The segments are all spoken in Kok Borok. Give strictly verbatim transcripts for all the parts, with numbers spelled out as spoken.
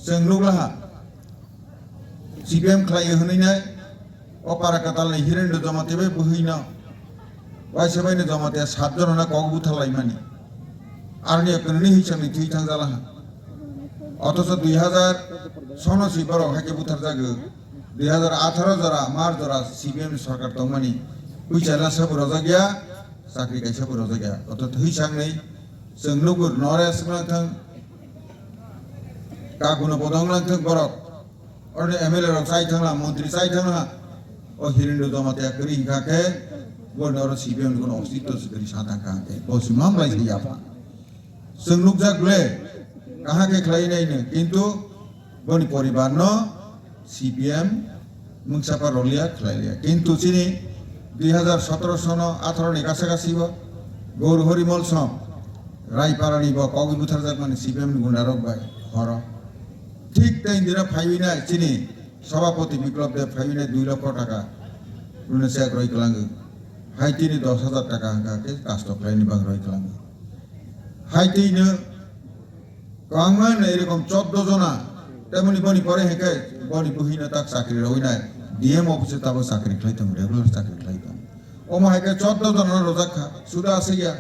Chwng nukla ha, C P M khlai hwnwi nai, o para kwtal ni Hirendra Jamatia bai bwhwi no, waisa bai no Jamatia sat jona no kok buthar lai mani. Aroni kwrwini hwichang ni thwi thang jala ha. Othocho dui hazar sono si borok hai khe buthar jago, dui hazar atharo jora, March jora C P M ni sorkar tong mani. Hwichar la sabo rojak ya, chakri kaisa bo rojak ya. Othocho hwichang ni chwng nugo Naresh Mangthang, Kakuno bodong nang thang borok. Oroni M L A rok chai thangla, montri chai thangla. O Hirendra Jamatia kwrwi hwnkha khe, bo ni oro C P M ni kono ostitto se kwrwi sa thangkha hwnkhe. Bo se mamlai se yapha. Chwng nukjak le, kaha khe khlai nai no, kintu boni poribar no C P M mungsa pa rolia khlai lia. Kintu chini dui hazar sotoro sono atharo ni kasa kasi bo Gaur Horimol song Raipara ni bo kogwi butharjak mani C P M ni gunda rok bai horo. Thik tei indira phaiwi nai chini Sabhapati Biplab Deb phaiwi nai dui lokho taka rune chek roi kwlango. Hai tini dos hajar taka hwnkha khe kasto khlai ni bang roi kwlango. Hai tini Kwbangma no erokom choddo jona, temoni boni pore hwnkhe boni buhino tak chakri rwi nai, D M office o tabo chakri khlai tongo, regular chakri khlai tongo. Omo hai khe choddo jona no rojak kha, suda aswk ya.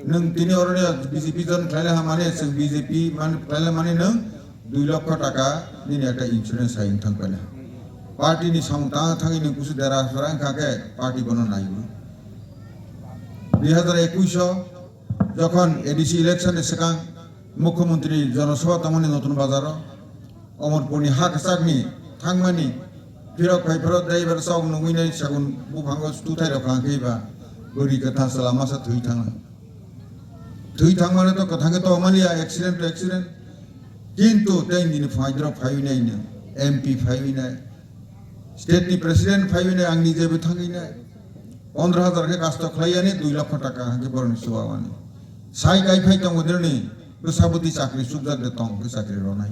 Nwng tini oro ni B J P join khlai le hamani, chwng B J P man khlai le mani nwng dui lokho taka nini ekta insurance hai wng thang paina. Party ni samung tang thangwi nwng kusu dera phara wngkha khe party bono naiwi. Dui hazar ekush o Jokhon A D C election ni swkang Mukhyamantri Jonosabha tongmani Notun Bazaro, Omorpurni ha kwchakni thangmani phirok phai phirok driver chok nugwi nai sagun buphango tuthai rok khang khe ba bwrwi kwtha chwla masa thwi thangna. Thwi thangmani to kwthang khe to maliya accident to accident. Kintu tei nini phaidrok phaiwi nai no, M P phaiwi nai, state ni president phaiwi nai, ang nije bo thangwi nai. Pondro hajar khe kasto khlai yani, dui lokho taka hwnkhe borokni chuba wani. Sai kai phai tongo nini bwsabwtwi chakri chukjak de tong, hwnkhe chakri ronai.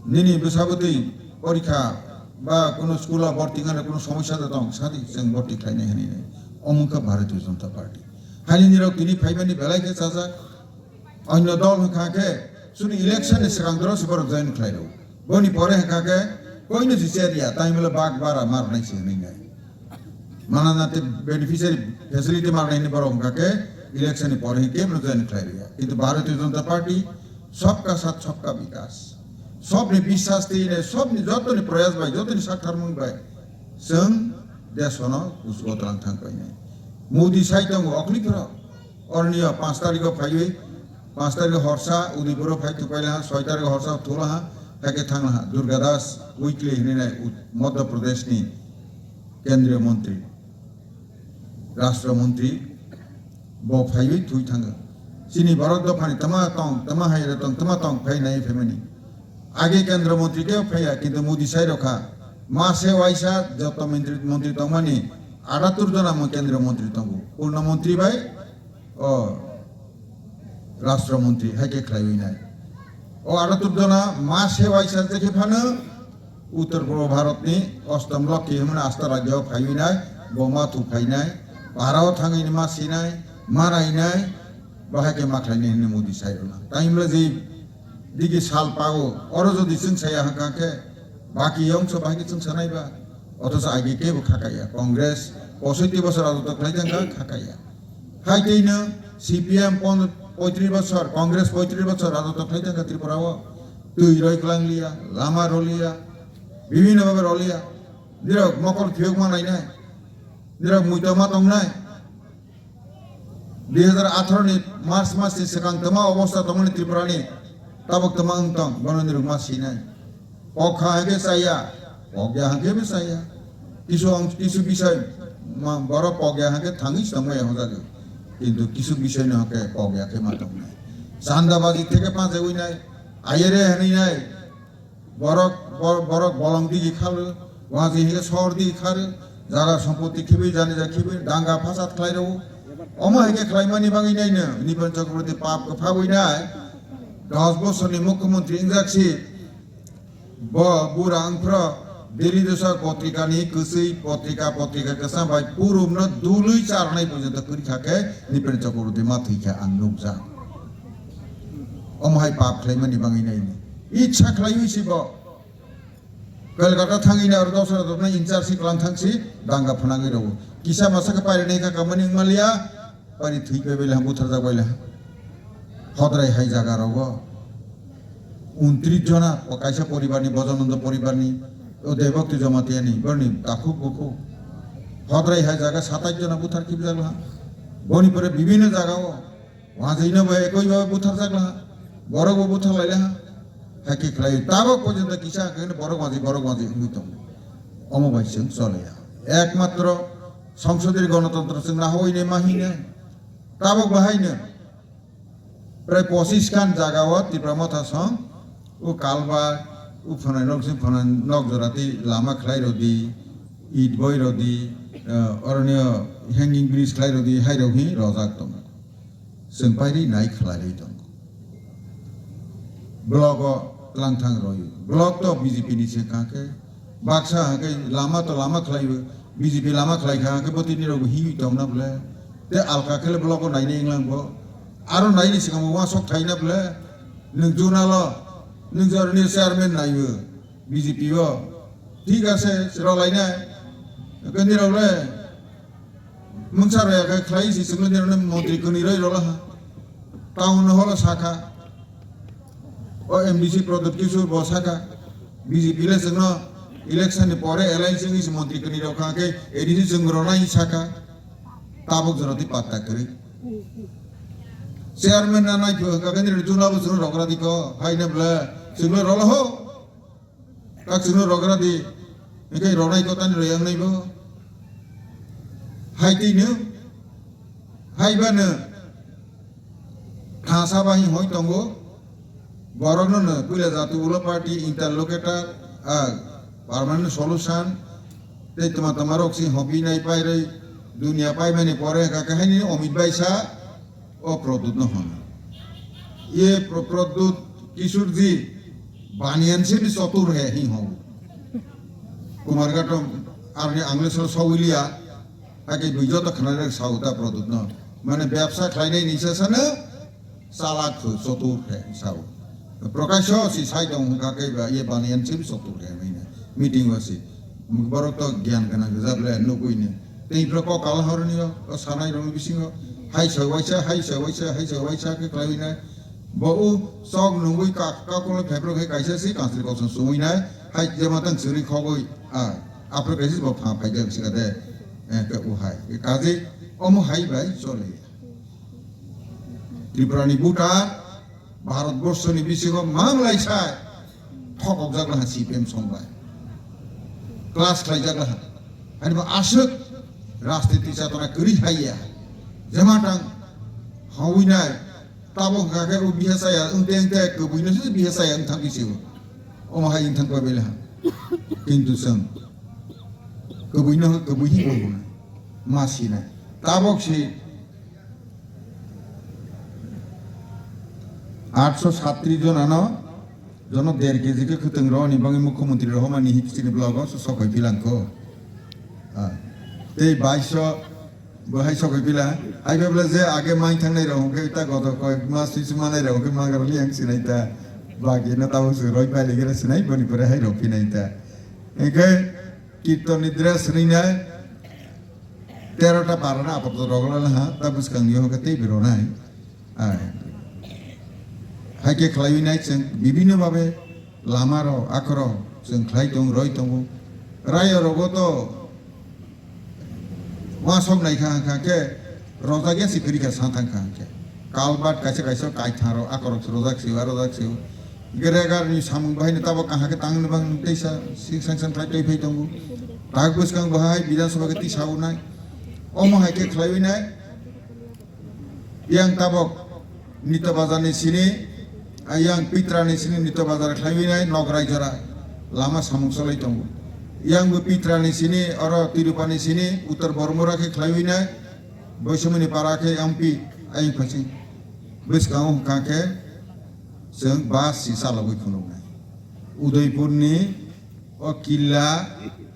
Nini bwsabwtwi porikha ba kuno school o borti gana kuno somosya de tong, sadi chwng borti khlainai hwnwi nai. Omo wngkha Bharatiya Janata Party. Haini nirok tini phaimani belai khe chajak. Onyo dol hwnkha khe chwngni election ni swkang doro se borok join khlai rw. Boni pore hwnkha khe koino se chair ya, tai mile bak bara mar nai se hwnwi nai. Mana na te beneficiary facility mar nai hwnwi borok hwnkha khe election ni pore hwnkhe kebo join khlai rw ya. Kintu Bharatiya Janata Party sabka sath sabka vikas. Sobni biswas twi nai, sobni jotoni proyas bai, jotoni saktharmung bai chwng desh bono kuchugo tlang thang painai. Modi sai tongo okli phoro. Oroni o panch tarikh o phaiwi, panch tarikh o horsa Udaipur o phai thupai laha, soi tarikh o horsa thula ha, hai khe thang laha. Durga Das Weekly hwnwi nai Ut-, Madhya Pradesh ni Kendriya Mantri, Rashtra Mantri, bo phaiwi thwi thango. Chini Bharat dophani tama tong, tama hai tong, tama tong phai nai phaimani. Age Kendra Mantri khe phaiya, kintu Modi sai rokha. Ma se waisa joto mantri, mantri tongmani adattur jona mo Kendra Mantri tongo. Purna Mantri bai o Rashtra Mantri hai khe khlaiwi nai. O adattur jona ma se waisa je khe phano Uttor Purbo Bharat ni Ostom Lokhi hwnmani asta rajyo phaiwi nai, bo ma thu phainai, para o thangwi ni ma sinai, ma rainai, bahai khe ma khlainai hwnwi Modi sai rwna. Time le je Digi sal pago, oro jodi chwng saya hwnkha khe, baki yongso bahai khe chwng sanai ba? Othocho age kebo khakaya, Congress posoiti bosor rajoto khlai thangkha, khakaya. Hai tei no C P M pon-, poitris bosor, Congress poitris bosor rajoto khlai thangkha Tripura o. Twi roi kwlang liya, lama roliya, bibhinno bhabe roliya. Nirok mokol phiyok ma nainai, nirok muito ma tongnai. Dui hazar atharo ni March mas ni swkang tama obostha tongmani Tripura ni tabuk tama wng tong, bono ni rwngma sinai. Kok kha hwnkhe chaya, kok ya hwnkhe bo chaya. Kisu ang, kisu bisai ma, borok kok ya hwnkhe thangwi se tongmaya hwnjagwi. Kintu kisu bisai no hwnkhe kok ya khe ma tongnai. Chandabaji theke panjagwi nai, ayere hwnwi nai. Borok, bor-, borok bolong digi khalu, waji hingke sor digi khalu, jaga sompoti khibi, jani ja khibi, danga phasat khlai rw. Omo hingke khlaimani bagwi naino, Nipan Chakraborty pap kwphagwi nai, dos bosorni mukhyamantri wngjak si, bo bura wngphro, Daily Desa potrika ni kwswi, potrika, potrika kwsa bai purumno dului charnai porjonto kwrwi kha khe, Nipan Chakraborty ma thwi kha ang nukjak. Omo hai pap khlaimani bagwi naino. Icha khlaiwi si bo. Kolkata thangwi na aro dosra dopna inchar si klang thang si danga phwnangwi rwo. Kisa masa khe pari nai kha kamani wngmaliya, pari thwi pai bai le ha, buthar jak bai le ha. Hodrai hai jaga rogo. Untris jona, o kaisa poribar ni, Bojonando poribar ni, o Debokti Jamatia ni, borni takhuk bukhuk. Hodrai hai jaga satais jona buthar khibjak le ha. Boni pore bibhinno jaga o. Wajwino bo ekoi ba butharjak laha, borok bo butharlai laha, hai khe khlai tabok porjonto kisa hakhe borok wajwi, borok wajwi wngwi tongo. Omo bai chwng choliya. Ekmatro songsodri gonotontro chwng nahoine mahine, tabok bahaino prai pochish khan jaga o Tipra Motha song, o kalba, o phwnai nok sing phwnai nok jora tei lama khlai rodi, it boi rodi, eh, oroni hanging bridge khlai rodi, hai rok hi rojak tongo. Chwng pairi nai khlaiwi tongo. Block o langthang royo. Block to B J P ni se kha khe. Baksa hwnkhe lama to lama khlaiwi, B J P lama khlai kha hwnkhe bo tini rok hiwi tongna bwle. Te alka khe le block o nainai wnglang bo. Aro naini swkang bo uansuk thaina bwle. Nwng juna lo, nwng jorni chairman naiwi. B J P o. Thik ase, rolainai. Kani rok le. Mungsa rok ya khe khlai si sungli nirok montri kani roi rola ha. Town hall o saka. O M D C Pradyot Kishore bo saka. B J P le sungno election ni pore alliance wngwi si montri kani rok kha khe A D C sung ronai saka. Tabuk jora twi patta kwrwi. Chairman na nai phu ka kani juna bo sung rogra diko. Hai ne bla sunglo rola ho. Kaksino rogra di, hingke ronai kotani royang nai bo. Hai twi no, hai ba no, thasa bai hoi tongo, borok no no, puila jatu ulo party, interlocutor, ah, permanent solution, tei toma toma rok si hopi nai pai roi, dunia pai mani pore ka kahini omit bai sa, O Pradyut no hono. Ye Pra-, Pradyut Kishore ji baniyan se bhi chatur hai hi ho. Kumar Ghato arni Angleswar sawiliya, ake bui joto khna rek sauta Pradyut no. Mane byabsa khlainai ni sasano chalak khu chatur hai sao. Prakasho si sai tong kha khe ba ye baniyan se bhi chatur hai mane. Meeting o si. Borok to gyan gana gajak le nugui ni. Tei phra kok kal horni o, o sanai rok bisingo. Hai sa waisa, hai sa waisa, hai sa waisa khe khlai na. Bo u sok nungui ka, ka kolo phepro khe kaisa si kansri kosong sungui na. Hai jema tang suri khogoi. A, apro kaisa bo pha phai jak sika de. Eh, ke u hai. Ke kaje omo hai bai chole. Tripura ni buta Bharat borso ni bisingo manglai sai thokok jak laha C P M song bai. Class khlai jak laha. Ani bo aswk rajniti chatona kwrwi hai ya. Jema tang hawi nai tabo hwnkha khe o biha saya wngte wngte kwbui no se biha saya wngthang bisi o. Omo hai wngthang bai bai laha. Kintu chwng kwbui no kwbui hi bo ma sinai. Tabok si Atso satris jonano, jono der keji khe khwtwng roni bagwi mukhyamantri rohormani hi chini blogo so sokoi pilangkho. Ah, tei baiso bo hai sokoi pila. Hai bebla je age mai thangnai rok hwnkhe ta goto koi mas twi manai rok hwnkhe magar liang sinai ta. Bagino tabo se roi pai legi sinai boni pore hai rok pinai ta. Hwnkhe kirtonni dress rinai. Terota parana apato rogla ha, ta bwskang yo hwnkhe tei biro nai. Ai. Hai khe khlaiwi nai chwng bibhinno babe lama rok, akhoro chwng khlai tong, roi tongo. Rayo rogo to wasok nai kha, kha khe rojak ya si kwrwi kha sa thang kha khe. Kalbat kaisa kaisa kaithang rok, akhorok se rojak se, arojak se. Gregar ni samung bahai ni tabo kaha khe tang ni bang teisa sik sang sang khlai twi phai tongo. Tak bwskang bahai Bidhan Sabha khe tisa o nai. Omo hai khe khlaiwi nai. Yang tabok Nito Bazar ni sini, ah, yang Pitra ni sini Nito Bazar khlaiwi nai Nograi jora lama samung cholai tongo. Yang bo Pitra ni sini, oro Tirupa ni sini, Uttar Bormura khe khlaiwi nai, Boisomoni para khe M P ayang phaising. Bwskango hwnkha khe chwng bus si chalogwi phunuknai. Udaipur ni O killa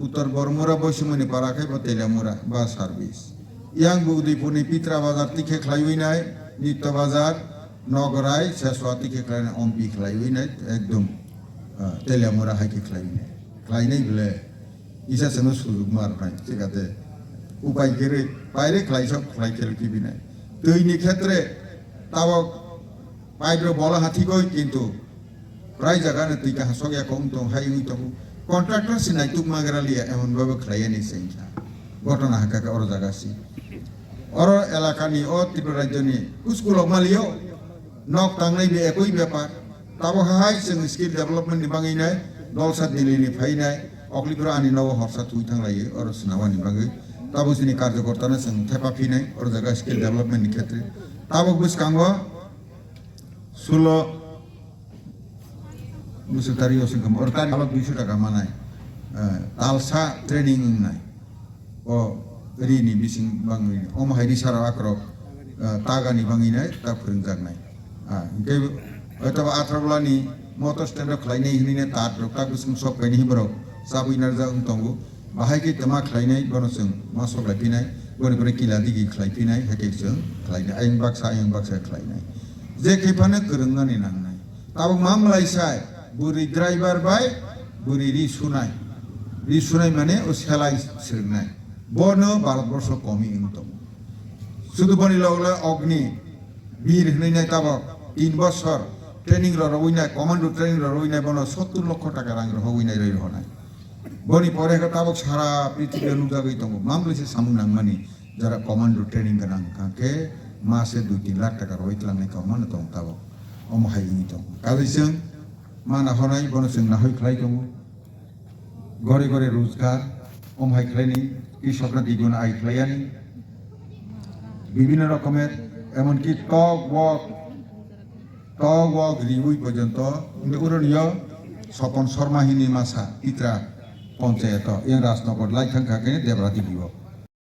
Uttar Bormura Boisomoni para khe bo Teliamura ba service. Yang bo Udaipur ni Pitra Bazar tikhe khlaiwi nai Nitya Bazar Nogorai, Seswati khe khlainai, Ompi khlaiwi nai, ekdom, ah, Teliamura hai khe khlaiwi nai. Khlainai bole, isa seno sujukma rwnai, thik ase. Upai kwrwi, paire khlaisok khlai khe kibi nai. Twi ni khetre, tabok pipe rok bola hathigoi, kintu prai jaga no twi kaham sok ya kong tong, hai wngwi tongo. Contractor si naituk magra liya, emon bhabe khlai yani se wngkha. Ghotona hakha khe oro jaga si. Oro elakani, o Tripura rajyoni school rok malio, nok tangnai be ekoi bepar. Tabo hai chwng skill development ni bagwi nai, dolsa Delhi ni phainai, oklipura ani nogo horsa thui thanglaio, oro swnamani bagwi. Tabo chini karjokorta no chwng thepa phinai, oro jaga skill development ni khetre. Tabo bwskango sulo bwswk tari o singkam, oro tari alok duiso taka manai, eh, talsa training wngnai. O ri ni bising bangwi, omo hai ri sara akrok, eh, taga ni bangwi nai, ta phwrwngjaknai. Ah, hwnkhe, hwnkhe athra bwla ni motor stand o khlainai hwnwi nai tar rok tak bising sok kaini hwnwi borok chabwi narwjak wng tongo. Bahai khe tama khlainai, bono chwng ma sok lai phinai, boni pore kila digi khlai phinai, hai khe chwng khlainai, ayang baksa, ayang baksa khlainai. Je khe phano kwrwng nani nangnai. Tabuk ma mwlai sai, bwrwi driver bai bwrwi ri sunai. Ri sunai mane o selai swrwngnai. Bono Bharat borsho komi wng tongo. Sudu boni logo le Agni Bir hwnwi nai tabok tin bosor training rw rwwi nai, commando training rw rwwi nai, bono sottur lokho taka rang rw rwwi nai rwi rw nai. Boni pore khe tabok sara prithibi o nukjagwi tongo. Ma mwlai se samung nangmani jara commando training gwnang wngkha khe mase dui tin lakh taka rwwi tlangnai kok mano tongo tabok. Omo hai wngwi tongo. Kaisa chwng mana honai bono chwng nahoi khlai tongo. Gore gore rojgar, om hai khlaini, kri sokna diguna ai khlaiyani. Bibhinno rokomer, emonki tok wok, tok wok riwi porjonto, hingke uroniyo Sopon Sharma hini masa, Titra ponchayato, yang Rajnagar lai thangkha khe Debra Devi o.